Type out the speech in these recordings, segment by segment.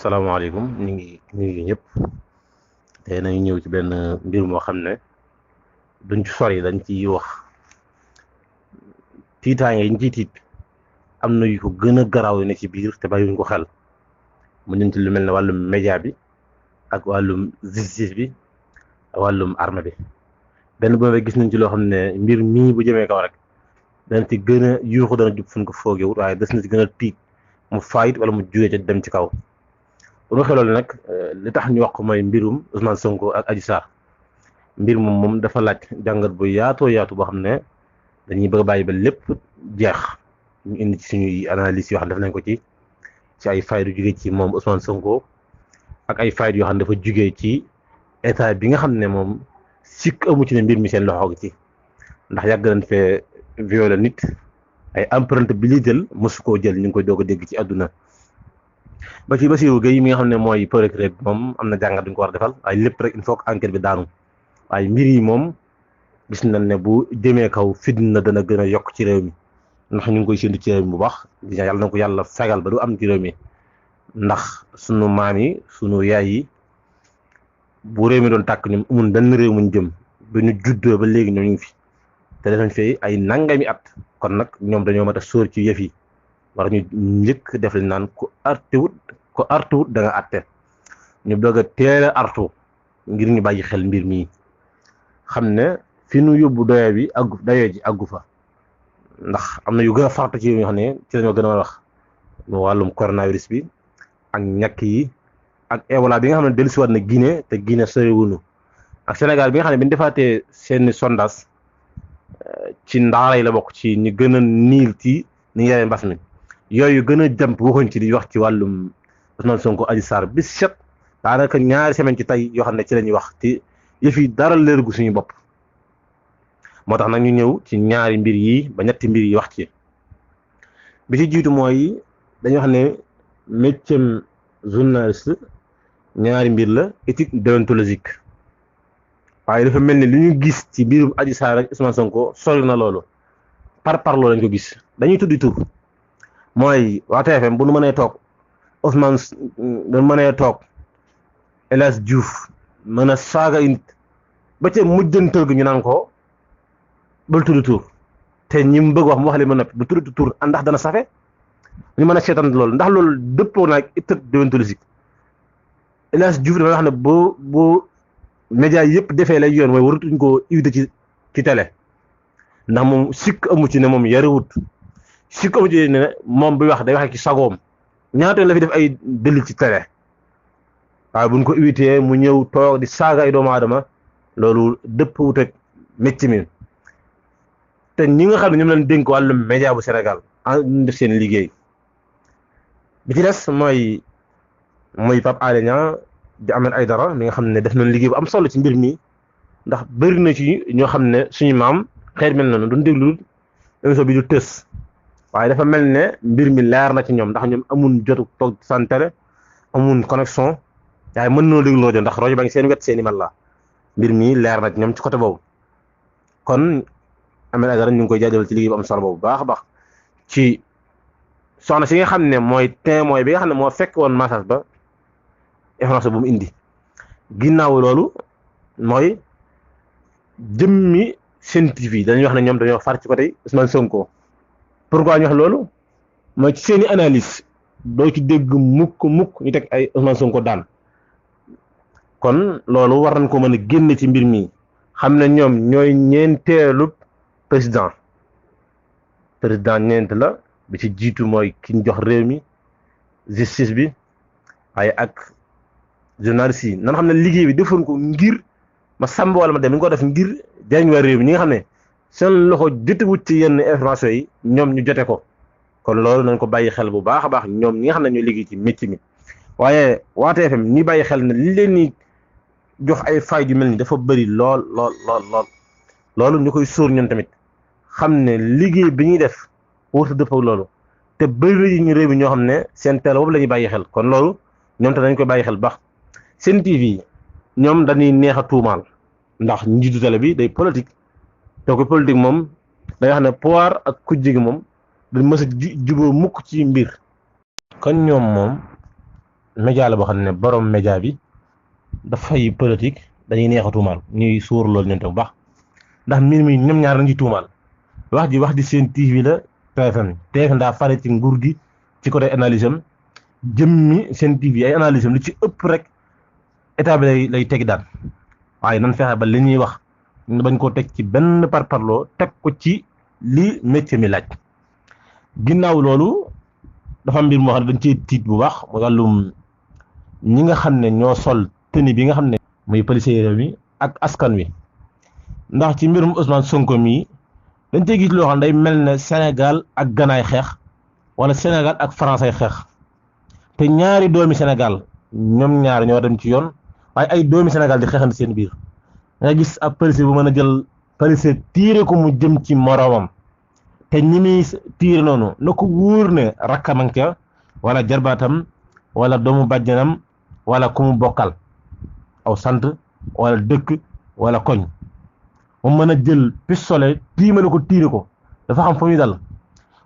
asalaamaaleykum ñu ngi nuyu ñëpp tey nañu ñëw ci benn mbir moo xam ne duñ ci sori dañ ciy wax tiitaange yi ñu ciy tiit am na yu ko gën a garaaw ne ci biir te bàyyiwuñ ko xel mu jëm ci lu mel ne wàllum média bi ak wàllum justice bi ak wàllum arme bi benn boobu gis nañ ci loo xam ne mbir mii bu jëmee kaw rek dana ci gën a yuuxu dana jub fuñ ko foogewut waaye des na ci gën a tiit mu faayit wala mu jugee ca dem ci kaw. bu waxee loolu nag li tax ñu wax ko mooy mbirum Ousmane Sonko ak Adji Sarr mbir moom dafa laaj jàngat bu yaatoo yaatu boo xam ne dañuy bëgg a bàyyi ba lépp jeex ñu indi ci suñuy analyse yoo xam ne def nañ ko ci ay faydu jugee ci moom Ousmane Sonko ak ay faydu yoo xam ne dafa jugee ci état bi nga xam ne moom sikk amu ci ne mbir mi seen loxo gi ci ndax yàgg nañ fee violé nit ay empreinte bi li jël mosu koo jël ñu ngi koy doog a dégg ci àdduna. ba ci Bassirou Gueye mi nga xam ne mooy procureur bi moom am na jàngat duñ ko war a defal waaye lépp rek il faut que enquête bi daanu waaye mbir yi moom gis nañ ne bu jëmee kaw fitna dana gën a yokk ci réew mi ndax ñu ngi koy séntu ci réew mi bu baax di yàlla na ko yàlla fegal ba du am ci réew mi ndax sunu maam yi sunu yaay yi bu réew mi doon tàkk ñoom amul benn réew muñ jëm ba ñu juddoo ba léegi ñoom ñu ngi fi te defañ fay ay nangami at kon nag ñoom dañoo mat a sóor ci yëf yi war ñu njëkk def lañ naan ku artuwut da nga atte ñu bëgg a teel a artu ngir ñu bàyyi xel mbir mii xam ne fi nu yóbbu dayoo ji àggu fa ndax am na yu gën a farata ci yoo xam ne ci lañoo gën a wax mu wàllum coronavirus bi ak ñàkk yi ak Ebola bi nga xam ne dellusiwaat na Guinée te Guinée soriwunu ak Sénégal bi nga xam ne bi ñu defaatee seeni sondage ci ndaara yi la bokk ci ñi gën a niil ci ni yaree mbas mi yooyu gën a jàmp waxuñ ci di wax ci wàllum Ousmane Sonko Adji Sarr bis set daanaka ñaari semaine ci tey yoo xam ne ci la ñuy wax te yëf yi dara leergu suñu bopp moo tax nag ñu ñëw ci ñaari mbir yi ba ñetti mbir yi wax ci bi ci jiitu mooy dañuy wax ne métier journaliste ñaari mbir la éthique déontologique waaye dafa mel ni li ñu gis ci biirum Adji Sarr ak Ousmane Sonko sori na loolu parloo lañ ko gis dañuy tuddi tur mooy waa TFM bu nu mënee toog Ousmane dañ mënee toog El Hadj Diouf mën a saaga nit ba ca mujjantal gi ñu naan ko bul tudd tur te ñi mu bëgg wax mu wax li ma noppi bu tudd tur ndax dana safe ñu mën a seetaan loolu ndax loolu dëppoo naag éthique déontologique El Hadj Diouf dama wax ne bu média yëpp defee lay yoon mooy waratuñ koo invité ci télé ndax moom sikk amu ci ne moom yarewut sikk amu ci ne moom bi wax day wax ci sagoom ñaata la fi def ay dëll ci télé waaye buñ ko invité mu ñëw toog di saaga ay doomu aadama loolu dëpp wut ak métti mi te ñi nga xam ne ñoom lañ dénk wàllum média bu Sénégal ñu def seen liggéey bi ci des mooy Pape Alé Niang di Ahmed Aïdara mi nga xam ne def nañ liggéey bu am solo ci mbir mi ndax bëri na ci ñoo xam ne suñu maam xeet mel noonu duñ déglu émission bi du tës waaye dafa mel ne mbir mi leer na ci ñoom ndax ñoom amun jotu toog seen télé amun connexion waaye mën noo déglu rajo ndax rajo ba ngi seen wet seen i man la mbir mi leer na ci ñoom ci côté boobu kon Ahmed Aïdara ñu ngi koy jaajëfal ci liggéey bu am solo boobu baax a baax ci soxna si nga xam ne mooy témoin bi nga xam ne moo fekk woon message ba information bu mu indi ginnaaw loolu mooy jëmmi Sen TV dañuy wax ne ñoom dañoo far ci côté Ousmane Sonko pourquoi ñu wax loolu mooy ci seeni analyse doo ci dégg mukk ñu teg ay Ousmane Sonko daan kon loolu war nañ ko mën a génne ci mbir mi xam ne ñoom ñooy ñeenteelu président ñeent la bi ci jiitu mooy ki ñu jox réew mi justice bi waaye ak journaliste yi nan xam ne liggéey bi defoon ko ngir ma sàmb wala ma dem ni ko def ngir jariñ waa réew mi ñi nga xam ne seen loxo jotewut ci yenn information yi ñoom ñu jote ko kon loolu nañ ko bàyyi xel bu baax a baax ñoom ñi nga xam ne ñooy liggéey ci métier mi waaye waa TFM ñi bàyyi xel ne li leen ni jox ay fay yu mel ni dafa bëri lool loolu ñu koy sóor ñoom tamit xam ne liggéey bi ñuy def wërta dëpp ak loolu te bëri ñu réew mi ñoo xam ne seen télé boobu la ñuy bàyyi xel kon loolu ñoom te dañ koy bàyyi xel baax Sen TV ñoom dañuy neex a tuumaal ndax njiitu télé bi day politique te ko politique moom day wax ne pouvoir ak kujje gi moom dañ mës a juboo mukk ci mbir kon ñoom moom média la boo xam ne borom média bi dafay politique dañuy neex a tuumaal ñuy suur loolu ñun tam bu baax ndax mbir mi ñoom ñaar lañ ci tuumaal wax ji seen TV la TFM daa fare ci nguur gi ci côté analyse am jëmmi seen TV ay analyse am lu ci ëpp rek état bi lay teg daan waaye nan fexe ba li ñuy wax ñu bañ koo teg ci benn parparloo teg ko ci li métier mi laaj ginnaaw loolu dafa mbir moo xam ne dañ cee tiit bu baax mu wàllum ñi nga xam ne ñoo sol tenue bi nga xam ne muy policier réew mi ak askan wi ndax ci mbirum Ousmane Sonko mii dañ cee gis loo xam ne day mel ne Sénégal ak Ganaay xeex wala Sénégal ak français xeex te ñaari doomi Sénégal ñoom ñaar ñoo dem ci yoon waaye ay doomi Sénégal di xeexante seen biir nga gis ab policier bu mën a jël policier tiire ko mu jëm ci moroomam te ñi muy tiire noonu na ko wóor ne rakkamang ca wala jarbaatam wala doomu bàjjanam wala ku mu bokkal aw sant wala dëkk wala koñ mu mën a jël pistolet tiimale ko tiire ko dafa xam fa muy dal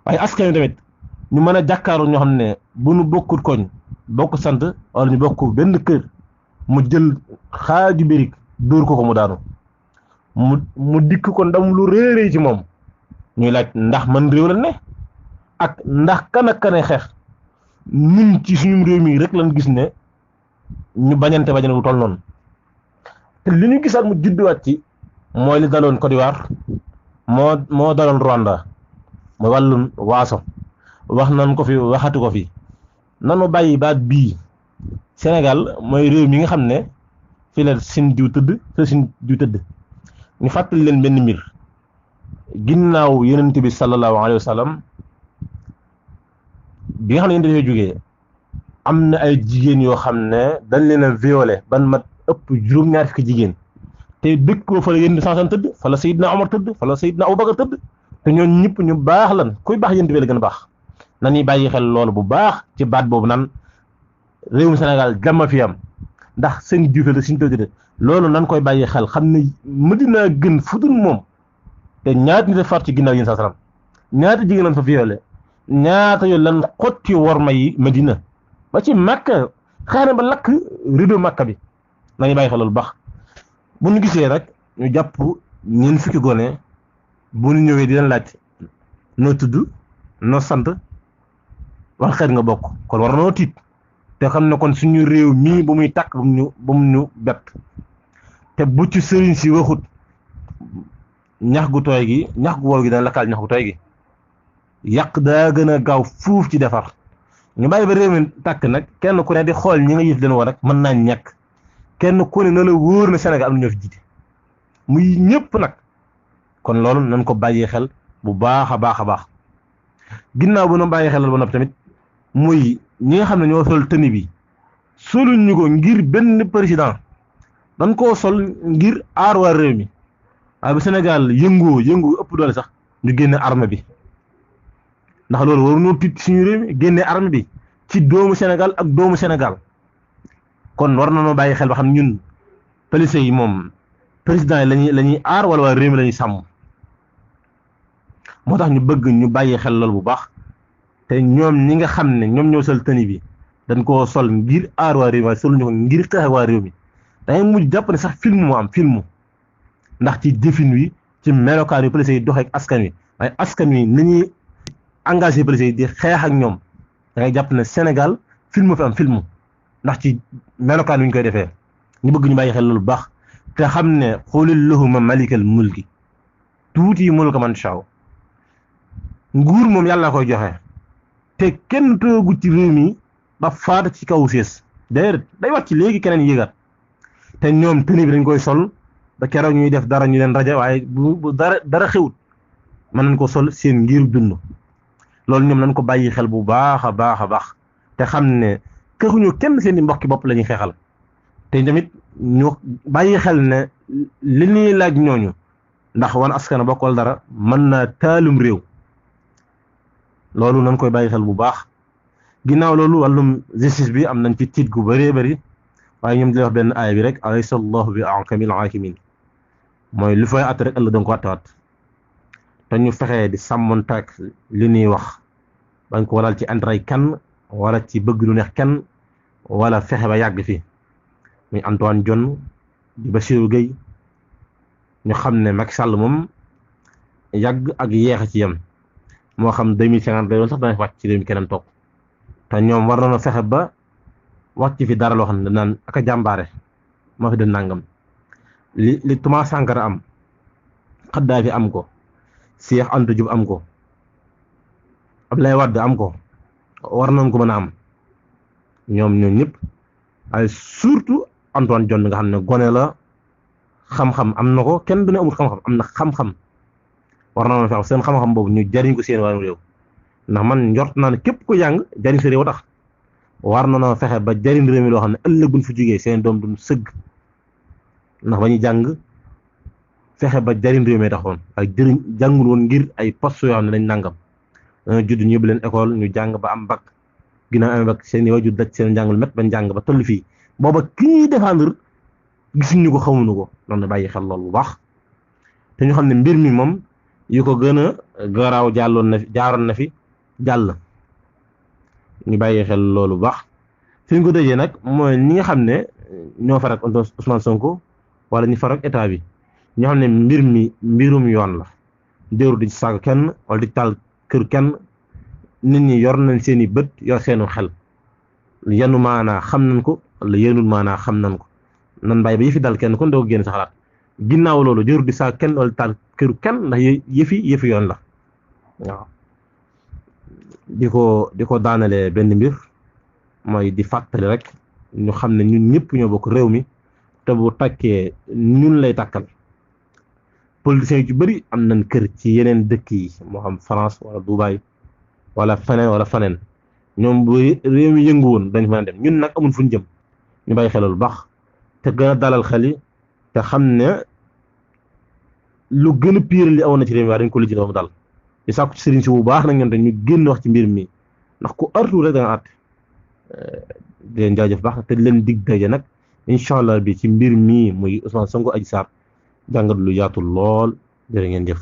waaye askan wi tamit ñu mën a jàkkaaru ñoo xam ne bu nu bokkut koñ bokk sant wala ñu bokk benn kër mu jël xaaju birig dóor ko mu daanu mu dikk ko ndam lu réeree ci moom ñuy laaj ndax man réew la ne ak ndax kan ak kanay xeex ñun ci suñu réew mi rek lañ gis ne ñu bañante bu toll noonu te li ñu gisaat mu judduwaat ci mooy li daloon Côte d'Ivoire moo daloon Rwanda mooy wàllum waaso wax nañ ko fi waxatu ko fi nanu bàyyi baat bii Sénégal mooy réew mi nga xam ne fi la sin diw tëdd fi la sin diw tëdd ñu fàttali leen benn mbir ginnaaw yonent bi sallallahu alayhi wa sallam bi nga xam ne yonent dafay jógee am na ay jigéen yoo xam ne dañ leen a violé ban mat ëpp juróom-ñaar fukki jigéen te dëkk ko fa la yonent sansan tëdd fa la Seydina Omar tëdd fa la Seydina Abubakar tëdd te ñoon ñëpp ñu baax lan kuy baax yonent bi la gën a baax nañuy bàyyi xel loolu bu baax ci baat boobu nan réewum Sénégal jàmm fi am ndax seen juufe la suñu tëdd loolu nan koy bàyyi xel xam ne Madina gën fudul moom te ñaata nit a faat ci ginnaaw yéen saa salaam ñaata jigéen lan fa violé ñaata yoon lan xotti worma yi Madina ba ci Makka xëy na ba lakk rideau Makka bi nañu bàyyi xel loolu baax bu ñu gisee rek ñu jàpp ñeent fukki gone bu ñu ñëwee di leen laaj noo tudd noo sant wax xeet nga bokk kon war noo tiit te xam ne kon suñu réew mii bu muy tàkk bu mu ñu bett te bu ci sëriñ si waxut ñax gu tooy gi ñax gu wow gi dana lakkaal ñax gu tooy gi yàq daa gën a gaaw fuuf ci defar ñu bàyyi ba réew mi tàkk nag kenn ku ne di xool ñi nga yëf leen war rek mën naa ñàkk kenn ku ne na la wóor na Sénégal am na ñoo fi jiite muy ñëpp nag kon loolu nañ ko bàyyee xel bu baax a baax a baax ginnaaw bu nu bàyyee xel ba noppi tamit muy ñi nga xam ne ñoo sol tenue bi soluñu ko ngir benn président dañ koo sol ngir aar waa réew mi waaye bu Sénégal yëngu ëpp doole sax ñu génne arme bi ndax loolu waruñoo tiit suñu réew mi génne arme bi ci doomu Sénégal ak doomu Sénégal kon war nañoo bàyyi xel ba xam ñun police yi moom président yi la ñuy aar wala waa réew mi la ñuy sàmm moo tax ñu bëgg ñu bàyyi xel loolu bu baax te ñoom ñi nga xam ne ñoom ñoo sol tenue bi dañ koo sol ngir aar waa réew mi waaye soluñu ko ngir xeex waa réew mi dangay mujj jàpp ne sax film moo am film ndax ci jëfin wi ci melokaan wi police yi doxee ak askan wi waaye askan wi ni ñuy engagé police yi di xeex ak ñoom da ngay jàpp ne Sénégal film fi am film ndax ci melokaan wi ñu koy defee ñu bëgg ñu bàyyi xel loolu bu baax te xam ne xulil lahuma malikal mulki tuuti mulka man shaw nguur moom yàlla koy joxe te kenn toogu ci réew mi ba faata ci kaw sées déedéet day wax ci léegi keneen yéegat te ñoom tenue bi dañ koy sol ba keroog ñuy def dara ñu leen rajo waaye bu dara xewut mën nañ ko sol seen ngir dund loolu ñoom nañ ko bàyyi xel bu baax a baax a baax te xam ne xeexuñu kenn seen i mbokki bopp la ñuy xeexal te tamit ñu bàyyi xel ne li ñuy laaj ñooñu ndax wan askan bokk wala dara mën naa taalum réew loolu nañ koy bàyyi xel bu baax ginnaaw loolu wàllum justice bi am nañ ci tiit gu bëree bëri waaye ñoom di wax benn aaya bi rek alaysa allahu bi ahkamil hakimin mooy li fay at rek ëllëg danga ko attewaat te ñu fexee di sàmmontaak li ñuy wax bañ ko waral ci intérêt kenn wala ci bëgg lu neex kenn wala fexe ba yàgg fi muy Antoine Diome di Bassirou Gueye, ñu xam ne Macky Sall moom yàgg ak yeex a ci yem, moo xam 2050 lay doon sax dana wàcc ci réew mi keneen toog. te ñoom war nañoo fexe ba wàcc fi dara loo xam ne naan ak a jàmbaare moo fi de nangam li Thomas Sankara am, Kadhafi am ko, Cheikh Anta Diop am ko, Abdoulaye Wade am ko, war nañ ko mën a am ñoom ñëpp. ay surtout Antoine Diome nga xam ne gone la, xam-xam am na ko, kenn du ne amul xam-xam, am na xam-xam. war na fexe seen xam-xam boobu ñu jariñ ko seen wàllu réew, ndax man njort naa ne képp ko jàng jariñ sa réew tax. war na fexe ba jariñ réew mi loo xam ne ëllëg buñ fi jógee seen doom duñ sëgg, ndax ba ñuy jàng fexe ba jariñ réew mi taxoon, ak jëriñ jàngul woon ngir ay poste yoo xam ne dañ nangam. dañoo judd ñu yóbbu leen école ñu jàng ba am bac, ginnaaw am bac seen i waajur daj seen njàngul met ba njàng ba toll fii, booba ki ñuy défendre gisuñu ko xamuñu ko. noonu bàyyi xel loolu bu baax te ñu xam ne mbir mi moom yu ko gën a garaaw jaaroon na fi jàll. ñu bàyyi xel loolu bu baax. fi ñu ko dëjee nag mooy ñi nga xam ne ñoo faral ak Ousmane Sonko wala ñu faral ak état bi, ñoo xam ne mbir mi mbirum yoon la, déeru di ci saaga kenn wala di taal kër kenn. nit ñi yor nañ seeni bët, yor seenu xel, yenu maanaa xam nañ ko wala yenul maanaa xam nañ ko. nan bàyyi ba yëfi dal kenn kon doo génn sa xalaat. ginnaaw loolu déeru di saaga kenn wala taal këru kenn, ndax yëfi yoon la. waaw di ko daanalee benn mbir mooy di fàttali rek ñu xam ne ñun ñëpp ñoo bokk réew mi, te bu takkee ñun lay takkal. politiciens yu ci bëri am nañ kër ci yeneen dëkk yi, moo xam France wala Dubaï wala feneen ñoom bu réew mi yëngu woon dañ mën a dem. ñun nag amul fu ñu jëm. ñu bàyyi xel lu baax te gën a dalal xel yi te xam ne lu gën a pire li awoon na ci réew mi waaye dañ ko lijjanti ba mu dal. di sàkku ci sëriñ si bu baax nag ñoom te ñu génn wax ci mbir mi, ndax ku artu rek da nga àtte. di leen jaajëf baax te di leen dig daje nag incha allah bi ci mbir mii muy Ousmane Sonko Adji Sarr jàngat lu yaatu lool. jërë ngeen jëf.